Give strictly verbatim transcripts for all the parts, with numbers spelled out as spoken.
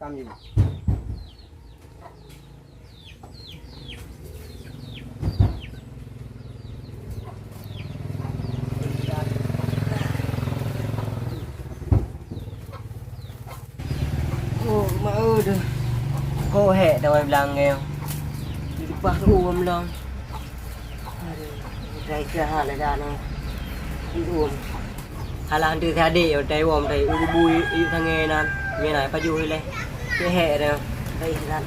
Tam jih. Oh, mak eu deuh. Kok hék dawai blang nyoe. Leupah uem lom. Aduh, tai jahat lah dah nyoe. Uem. Halah deuh tadi, tai uem, tai ubu, yuk sangai nan. Nyoe na pajoh ilée. Kok hék dah. Tai jahat.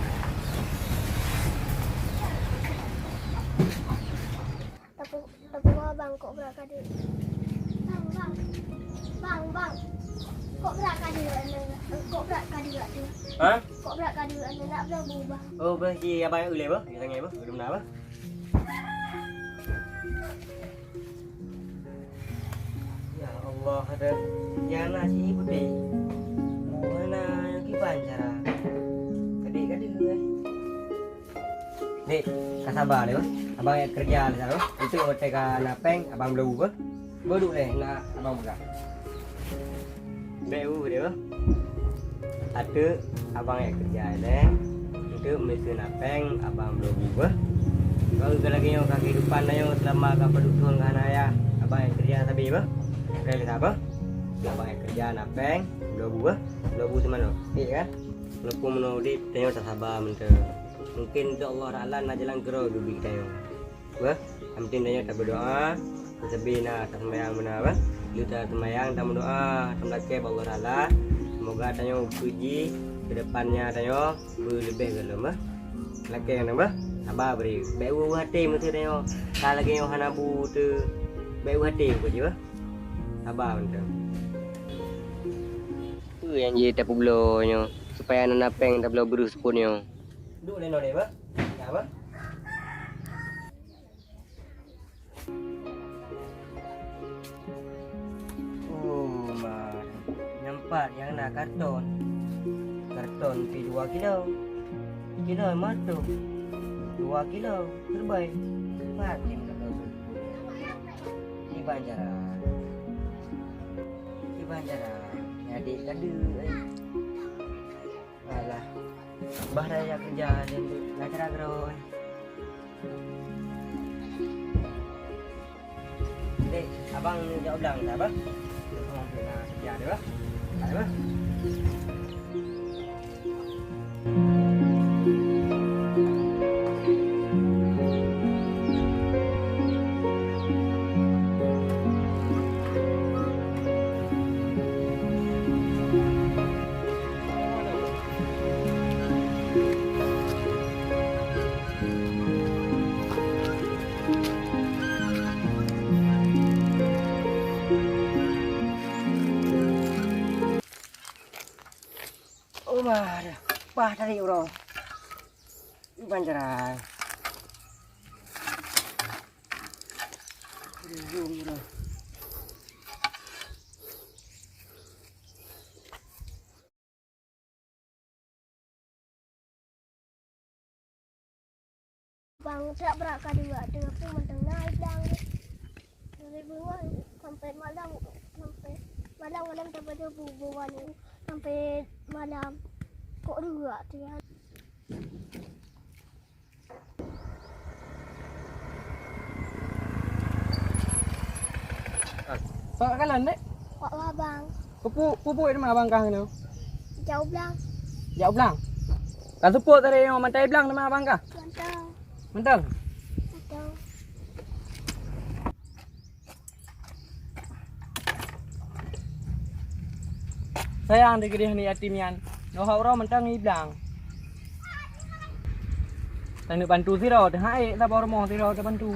Tapi, tapi abang kok brat kadi. Bang, bang. Bang, bang. Kok brat kadi, kok brat kadi, kadi. Hah? Kok brat kadi, kadi, nak bela bu, bang. Oh, beuh, si abang ulée beuh, di tangai beuh, belum na beuh. Ya Allah, ada yang nasi putih. Mana yang kiban cara. Kadi-kadi, eh. Dek, ka saba lé, beuh. Abang jak keureuja lé, beuh. Itu watée ka na péng, abang bloe bu, beuh. Beuduek lé, na abang peugah. Bèk u deh, beuh. Ateueh abang jak keureuja lé, untuk meuseu na péng abang bloe bu, beuh. Bak lagèe nyoe ka kehidupan tanyoe seulama ka padub thôn ka hana ayah, abang jak keureuja sabe, beuh. Oke, lé sabe. Abang jak keureuja na péng, bloe bu, beuh. Bloe bu seumanok. Oke, kan? Walaupun meunoe udép, tanyoe tasaba mantong. Mungken insya Allah Taala na jalan keudroe geubri geutanyoe. Beuh, yang penting tanyoe tameudoa, sabe na taseumayang meunan, beuh. Lheueh taseumayang tameudoa, tameulakèe bak Allah Taala, semoga tanyoe ukeue jih keudepannya tanyoe beuleubeh gohlom, beuh. Lakèe nyan, beuh, saba bri. Bèk u-u até meuseu tanyoe ka lagèe nyoe hana bu teu. Bèk u até buet jih, beuh. Saba mantong. Peue nyang jeuet tapeubloe nyoe supaya na péng tabloe beureuh seupôt nyoe? Duek lé nyoe deh, beuh. Ya, beuh. Oh, ma. Nyan pat nyang na karton. Karton pih dua kilo. Kilo lima reutôh. Dua kilo, keureubeuen. Pat lé meunan. Kiban cara. Kiban cara. Jadi tadi, eh. Alah. Bah dah jak keureuja, na cara keudroe. Dek, abang jak u blang dah, bah. Abang nak keureuja deh, bah. Hai, bah. Oh, bah, dah. Pah tadi uroe. Ban jarai. Ujung uroe. Bang, jak brat ka dua, dua pun mantong na i blang. Dari bawah sampai malam, sampai malam, malam sampai subuh, bawah ni sampai malam. Kok dua tu ya? Pak kalon, Dek? Pak Wabang. Pupu, pupu di mana abang kah keunoe? Jauh blang. Jauh blang. Ka seupôt tadi nyoe mantong blang teuma abang kah? Mantong. Mantong. Mantong. Sayang deh keudeh aneuk yatim nyan. Nyoe hak uroe mantong i blang. Taneuk bantu sidroe, teuhai saboh rumoh sidroe tabantu.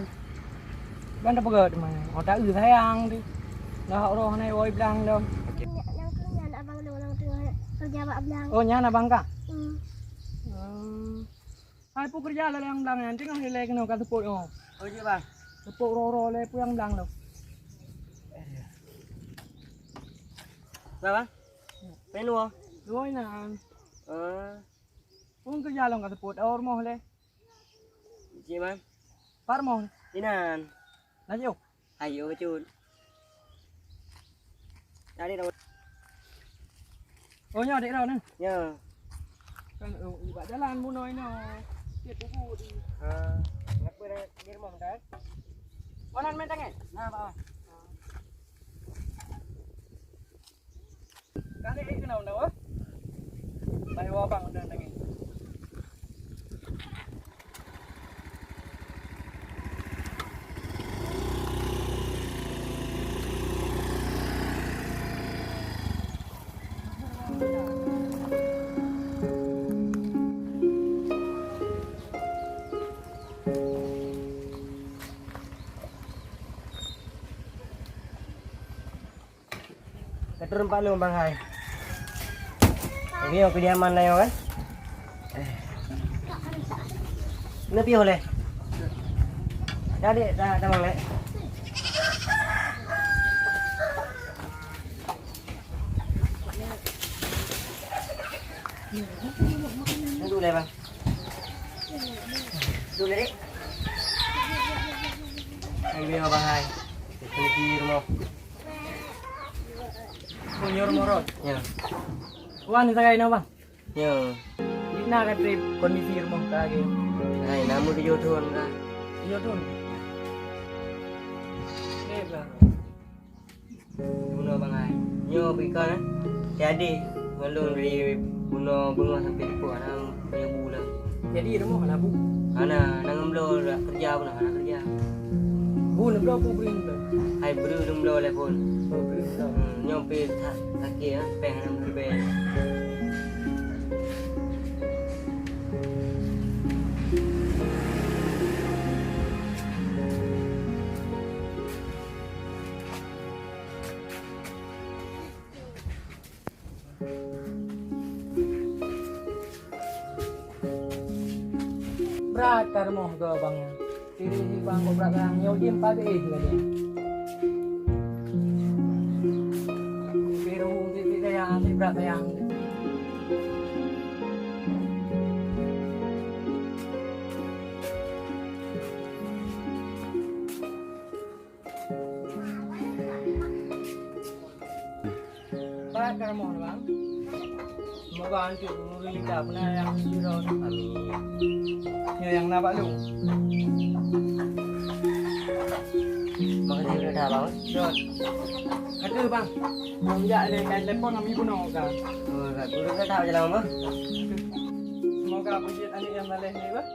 Ban tapeugah teuma. Oh, ta eu sayang deh. Nyoe hak uroe hana i blang dong. Nyang keu nyan abang dong, nyang teungoh keureuja bak blang. Oh, nyan abang kah? Hmm. Oh. Hai, peue keureuja lé nyang blang nyan, teungoh ilèe keunoe ka seupôt nyoe. Oh, jeuet, Bang. Seupôt uroe-uroe lé peue nyang blang lom. Bang, Bang? Pen woe? Woe inan. Eh. Peue keureuja lom ka seupôt, oh, rumoh lé. Jeuet, Bang. Pat rumoh? Inan. Na jiôh? Ayo, bacut. Tadi dah. Oh, nyoe dek droeneuh? Ya. Kan, oh, bak jalan bunoe inoe. Dia pupuk di. Ha, kenapa dah di rumah dah? Mana main tangan? Nah, bawah. Kali ini kena undang, wah. Baik, wah, bang, undang tangan. Ka turun Pak Long, Bang Hai. Oke, oke, dia aman lah, ya, kan? Eh. Ini piôh leh. Dah, Dek, dah, dah, Bang, leh. Duduk leh, Bang. Duduk leh, Dek. Ambil, Bang Hai. Kunci rumah. Oh, nyoe rumoh rot? Ya. Wan sagai na, Bang? Ya. Di na ka trép kondisi rumoh ka lagèe? Hai, na meutujoh thôn ka. Tujoh thôn? Trép lah. Bunoe Bang Hai. Nyoe bukon, eh? Jadi, ngon lôn dari bunoe beungoh sampai dipoh, hana nyoe bu lom. Jadi rumoh hana bu? Hana, hana ngon bloe dak keureuja bunoe, hana keureuja. Bu neubloe peue bri neubloe? Hai bri neubloe lé phôn. Oh, bri neubloe. Hmm, nyoe pih sa-, sakét, ah, péng hana meuribèe. Brat ka rumoh goe bang nyan. Sirih bang kok brat sayang nyoe jim pageuh lagèe. Biru titik sayang, titik brat sayang. Baik, kamoe, Bang. Semoga antu pemerintah beuna nyang sidroe. Amin. Nyoe nyang na bak lôn. Makasih udah dah, Bang. Jot. Kata, Bang. Bang, jak lé, kai telepon kami bunoe, Bang. Oh, kat guru ka tak jalan, Bang? Semoga bujit aneuk nyang saleh ni, Bang.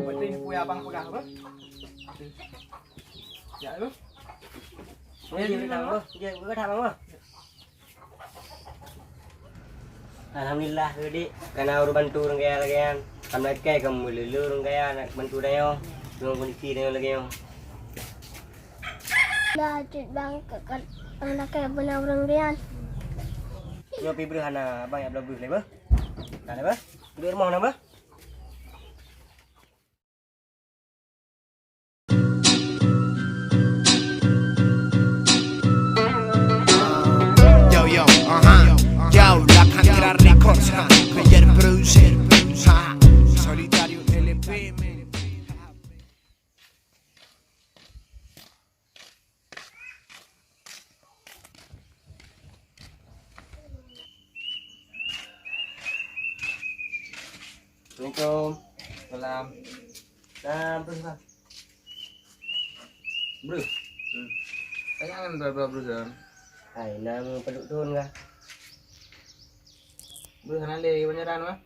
Penting peue abang peugah, Bang. Ya, lu. Alhamdulillah, Dek. Kana ureueng bantu ureueng kaya lagèe nyan. Ka meulakèe ka meululu ureueng kaya nak bantu tanyoe. Deungon kondisi tanyoe lagèe nyoe. Lah, cit bang, ka, ka, ka meulakèe beuna ureueng kaya nyan. Nyoe pih breuh hana, abang jak bloe breuh lé beuh. Hana lé beuh. Duek rumoh na beuh. Yo, yo, aha. Yo, la Cantera Records, ha. Player producer, ha. Solitario L P, man. Assalamualaikum. Salam. Salam, terus, Bang. Breuh. Hmm. Tanya kan dua, dua breuh, Bang. Hai, nama penduduk turun kah? Breuh, hana lé, banyaran, Bang.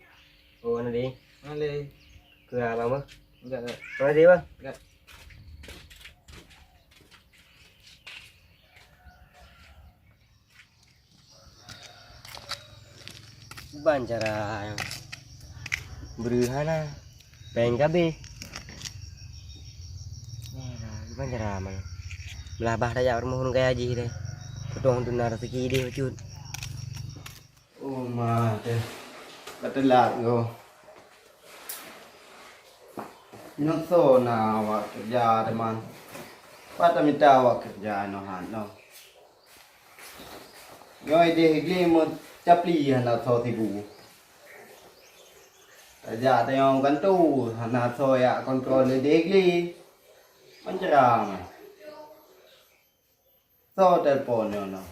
Oh, hana lé. Hana lé. Keu abang, Bang? Enggak, enggak. Hana lé, Bang? Enggak. Ban cara breuh hana, péng ka abéh. Ban cara man. Meulah bah tajak rumoh ureueng kaya jih deh. Peutong tuna raseuki deh bacut. Oh, ma teuh. Ka teulat goh. Nyoe soe na awak keureuja teuma. Pat tamita awak keureuja inoe han nyoe. Nyoe idéh glé meucapli hana soe sibu. Tajak tanyoe gantoe hana soe jak kontrol idéh glé. Meunceram. Soe telepon nyoe na?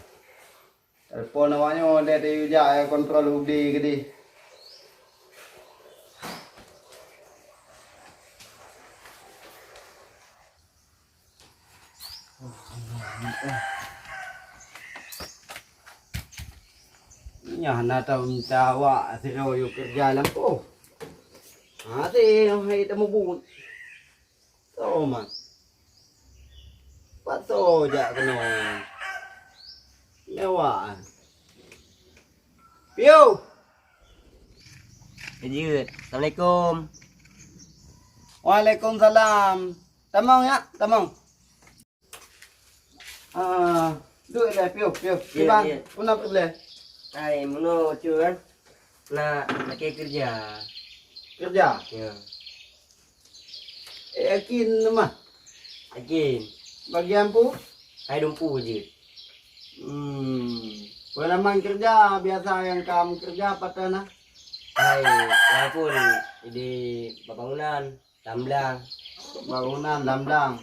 Telepon awak nyoe lé tayue jak kontrol u glé keudéh. Nyan na taminta awak sidroe yue keureuja lam poh. Hase hai tamubuet. Soe man? Pat soe jak keunoe? Nyoe awak. Piu! Jeuet. Assalamualaikum. Waalaikumsalam. Tamong ya, tamong. Ah, duek lé, piôh, piôh. Iya, kiban, iya. Peue na peureulèe? Hai, meunoe, Cut, kan? Na lakèe keureuja. Keureuja? Ya. Eh, yakin mah? Yakin. Bagian peue? Hai, dumpeue jeuet. Hmm. Peungalaman keureuja biasa nyang ka meukeureuja pat na? Hai, walaupun di bangunan, Lam blang. Bangunan lam blang.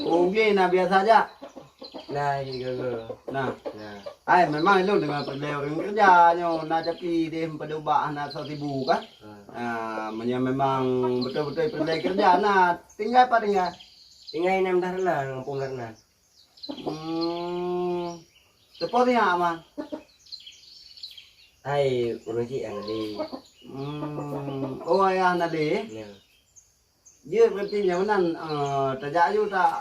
Ugi na biasa jak? Na, jih gogo. Nah. Nah. Ai, memang ilôn deungon peureulèe ureueng keureuja nyoe na capi deh meupadub bak hana soe sibu kah? Ha. Ah, meunyoe memang beutôi-beutôi peureulèe keureuja na, tinggai pat tinggai? Tinggai nam dah reunan, ngampông dah reunan. Hmm. Teupeue nyan, Ma? Hai, ureueng cit Nadi. Hmm. Oh, ayah Nadi? Ya. Jeuet berarti nyan meunan, eh, tajak aju ta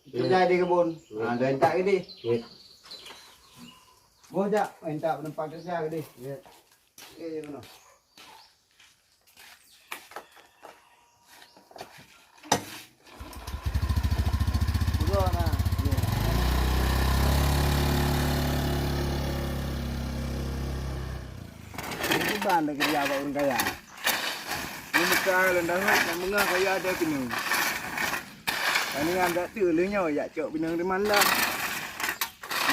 keureuja di keubon. Ya. Ah, dah intat keudeh. Ya. Boh jak, intat penumpang keureuja keudeh. Ya. Okey, ya, keunoe. Ban lagèe dia bak ureueng kaya. Ni muka lôn dahut nyang beungoh kaya ada pineung. Tanian dak teu lheueh nyoe jak cok pineung di malam.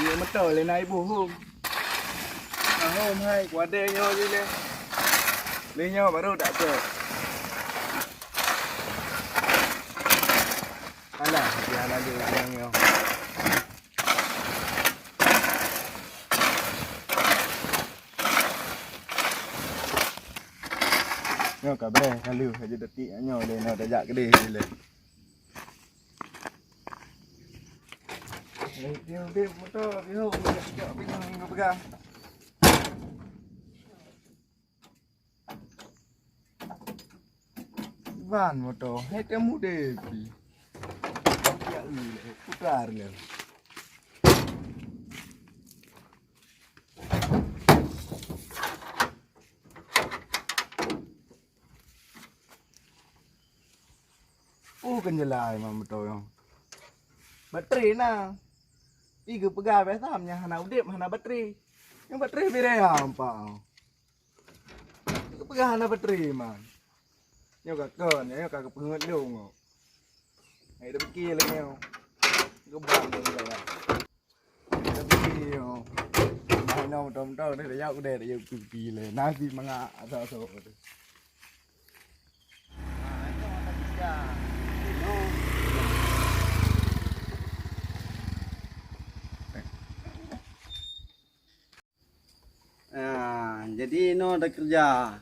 Nyoe moto lé na iboh hom. Ahom hai, kuadé nyoe jih lé. Lé nyoe baru dak trok. Alah, dia lalu yang nyoe. Nyoe ka breh lalu aja detik nyoe lé, nyoe tajak keudeh jih lé. Eh, dia, dia motor, dia, dia, dia, dia, dia, dia, dia, Ban moto, hai teu mudé pi. Putar lé. Oh, kan jelai mah moto nyoe. Baterai na. Ih, geupeugah biasa, meunyo hana udép, hana baterai. Nyang baterai biraya ampa. Geupeugah hana baterai, man. Nyoe ka kon, nyoe ka geupeungeut lôn kok. Hai, dah pikir lé nyoe. Geuban lé nyoe. Dah pikir nyoe. Nah, nyoe moto-moto ni dah jauh deh, dah jauh pipi lé. Nasi mangak asal-asal tu. Ah, jadi inoe takeureuja.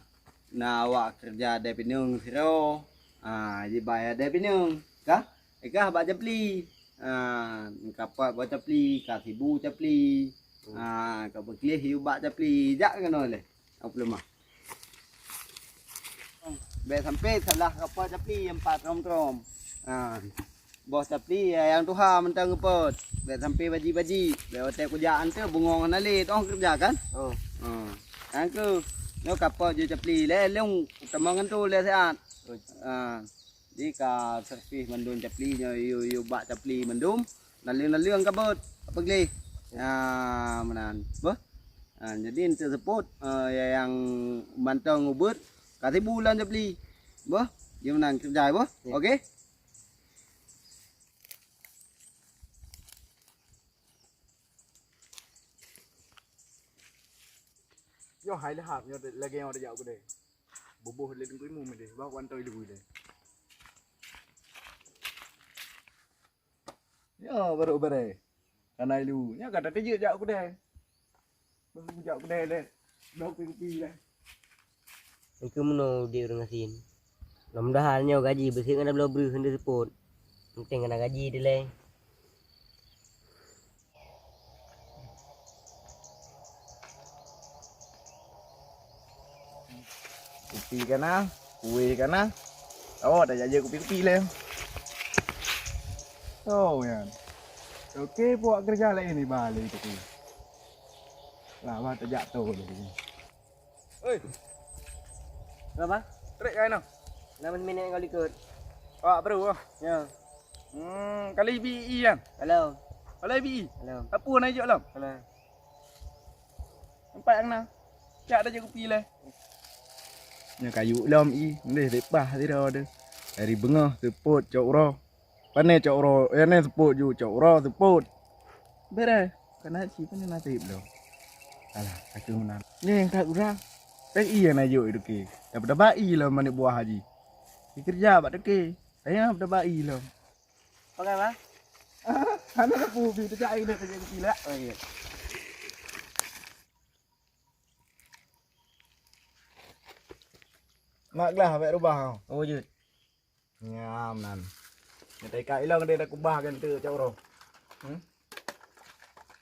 Na awak keureuja dèe pineung sidroe. Ah, jibai dèe pineung. Kah? Ikah bak Japli. Ah, kapot bak Japli, ka sibu Japli. Ah, ka beukleh yue bak Japli. Jak keunoe lé. Apa lemah? Bèk sampai salah kapot Japli nyang pat trom-trom. Ah. Boh Japli nyang tuha mantong geupot. Bèk sampai baji-baji. Bèk watèe kujak anteuk bungong hana lé, toh keureuja kan? Oh. Ha. Nyang keu nyoe kapot jeuet Japli lé lông tamong ngon tu lé siat. Oh. Ha. Jadi ka servis mandum Japli nyoe yue, yue bak Japli mandum. Naleueng-naleueng ka beuet, ka peugleh. Ha, meunan. Boh. Ha, jadi enteuk seupôt, eh, nyang mantong ubeuet ka sibu lam Japli. Boh, jeuet meunan keureuja boh. Ya. Oke. Nyoe hai leuhab nyoe lagèe nyoe tajak u keudè. Buboh lé Teungku Imum deh, bah wan toi lu deh. Nyoe barô barèe. Kana ilu. Nyoe ka tateujeuet jak u keudè. Bah jak u keudè lé. Bloe kupi-kupi lé. Engkeu meunoe udép ureueng gasien. Mudah-mudahan nyoe gaji beuseuet ngon tabloe breueh hana seupôt. Penting kana gaji dilèe. Pi ka na, kueh ka na. Oh, tajak jeuet kupi-kupi lé. Oh, nyan. Oke, buat kerja lain ni balik itu. Lah, bah tajak tu dulu. Oi. Kenapa? Trek kai noh. Nama minit kau likut? Awak baru ah. Ya. Hmm, kali bi i kan? Halo. Kali bi i. Halo. Apa nak jok lom? Halo. Nampak yang na. Cak dah jok kupi leh. Nya kayu lom i, ndeh lepas sira tu. Dari bengah sepot cok roh. Pane cok uroe, eh, nyan seupôt ju, cok uroe seupôt. Beres. Kana cit pane naseb lom. Alah, aku meunan. Nyan ka urang. Pek iya na jok i duke. Dapat-dapat i lom aneuk buah haji. Dikeureuja bak duke. Tanya dapat-dapat i lom. Pakai apa? Hana na pu bi teuka i dah teuka i lah. Oh iya. Mak glah bek rubah. Oh jut. Nyam nan. Nyoe taikat ilong deh dah kubah ganti cak uroe. Hmm?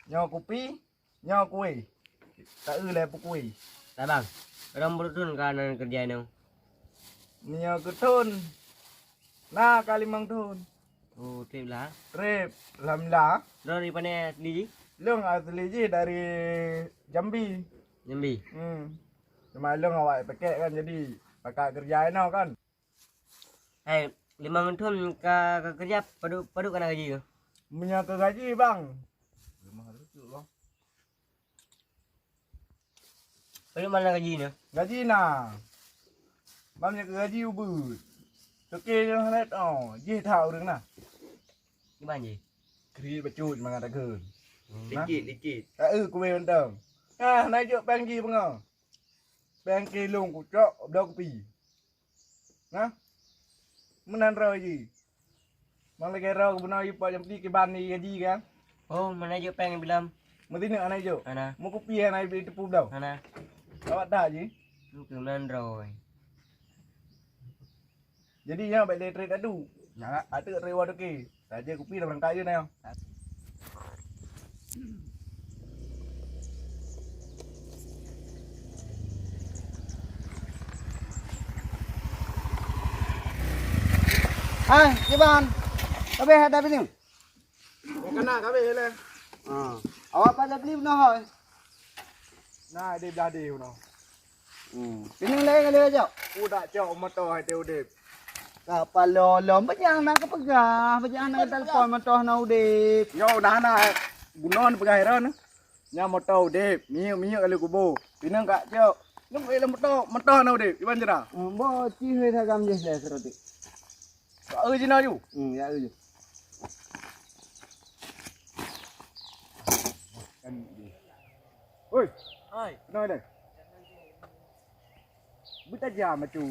Nyoe kupi, nyoe kueh. Tak eu lé pukui. Dah bang, ram berthon ka nan kerja nyoe. Nyoe keu thon. Na ka limong thon. Oh, trip lah. Trip, alhamdulillah. Dari mana asli ji? Long asli ji dari Jambi. Jambi. Hmm. Cuma long awak pakai kan jadi pakai kerja inoe kan. Hai, limong thon ka, ka kerja padub, padub kana gaji tu? Meunyoe ka gaji, bang. Padub mana gaji tu? Gaji na. Bang meunyoe ka gaji ubit. Toke nyang hana oh, jih that ureueng na. Kiban jih? Kri bacut mangat takheun. Dikit, dikit. Tak eu kueh mantong. Ah, na jok pang jih beungoh. Pang kilong kucok bloe kupi. Nah, meunan roh ji. Mang lagèe roh geubunoe i Pak Jampi kiban i gaji kan? Oh, mana jok peng bilam? Meutinuk hana jok? Hana. Meukupi hana i teupu bloe? Hana. Awak dah ji? Itu nan roh. Jadi nyoe bèk lé trét adu. Nyan ateueh trét wah toke. Saja kupi dah berangkat je na. Hai, Iban. Kabeh ada bini? Nyang kana kabeh lé. Ha. Awak pada beli bunoe hai? Na di belah di bunoe. Hmm. Pineung laén kali ajak? Udak cok moto hai teu udép. Ka palo lom, bajang na kepeugah, bajang na telepon moto na udép. Nyoe udah na bunoe peugah iron. Nya moto udép, minyeuk-minyeuk kali kubo. Pineung ka cok. Nyoe lé moto, moto na udép, iban jera. Hmm, bo cih he sagam jih lé serotik. Ka eu jinoe ju? Hmm, ya eu ju. Oi. Hai. Kenapa dah? Beutajam acu.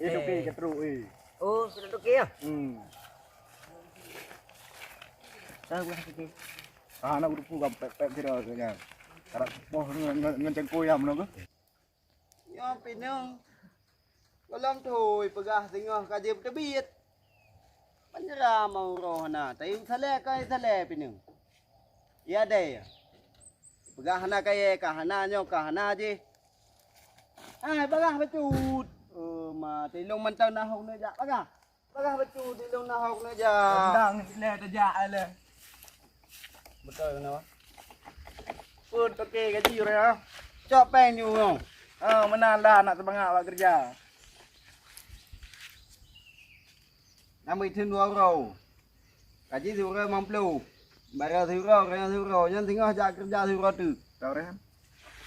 Eh, eh. Toke ka trok eh. Oh, sudah toke ya? Hmm. Tahu lah toke. Ah, nak rupu kan pek-pek kira kena. Karap poh ngan, ngan, ngan cangkoi ya meunoe ke? Nyoe pineung gohlom thui peugah singoh ka jeuet teubiet. Panjra mau roh na, tayue salée ka salée pineung. Ya deh. Peugah hana kayée ka hana nyoe ka hana jih. Hai bagah bacut. Oh ma tilong mantong na hok neujak bagah. Bagah bacut di lôn na hok neujak. Dang lé tajak lé. Beutôi keunoe. Pun toke gaji ureueng ah. Cok péng nyoe. Ah, meunan lah nak seumangat awak keureuja. Nambah iteun dua uroe. Gaji siuroe limong ploh. Barô siuroe, keunoe siuroe. Nyan singoh jak keureuja siuroe teuk. Tau reh.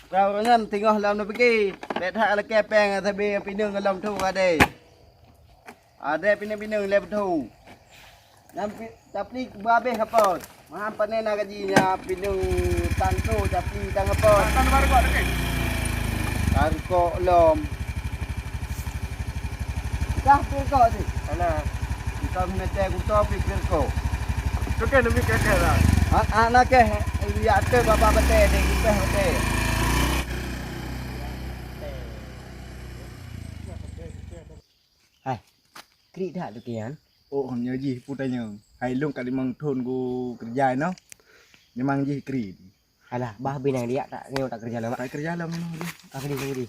Droe nyan teungoh lom neupike, bèk that lakèe pèng sabe pineung lom thu adé. Adé pineung-pineung lé beuthu. Nyan pi-, capli beuhabéh kapot. Mahan pané na gaji nya pineung tan thu capli tan kapot. Tan baru kok dekat. Tan kok lom. Dah pih kok sih. Alah. Kita meunetée kuto pikir kok. Oke, demi kakek lah. Anak keh, ya ke bapak betul deh, kita betul. Hai, krik dak tu kian? Oh, nyoe jih putanya. Hai long ka limong thon ku kerja no. Memang jih krik. Alah, bah binang dia tak nyoe tak kerja lama. Tak kerja lama. Aku di sini.